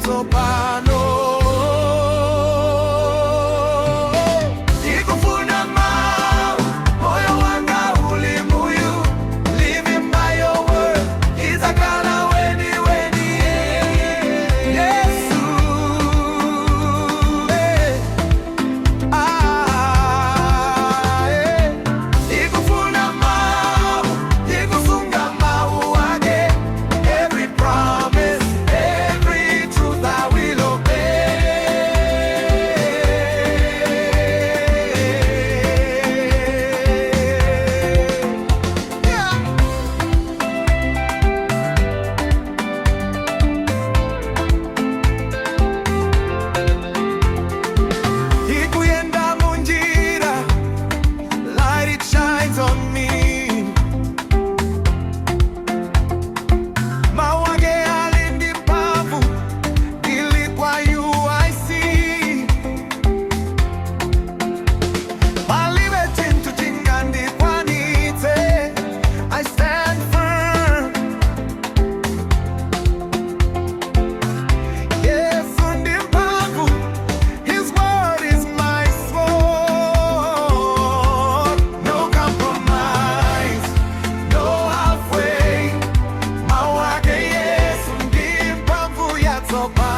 Yatsopano. Ndikufuna mau, moyo wanga uli muyu. Living by your word, izakala weni weni. Yesu, eh, ah, eh. Ndikufuna mau, ndikusunga mau ake. Every promise, every truth I will obey. Yeah. Ndikuyenda munjira, light it shines on me. Mau ake ali ndi mphamvu, ndili kwa UIC. Palibe chinthu chingandikwanitse, I stand firm. Yesu ndi mphamvu, His word is my sword. No compromise, no halfway. Mau ake Yesu ndi mphamvu yatsopano.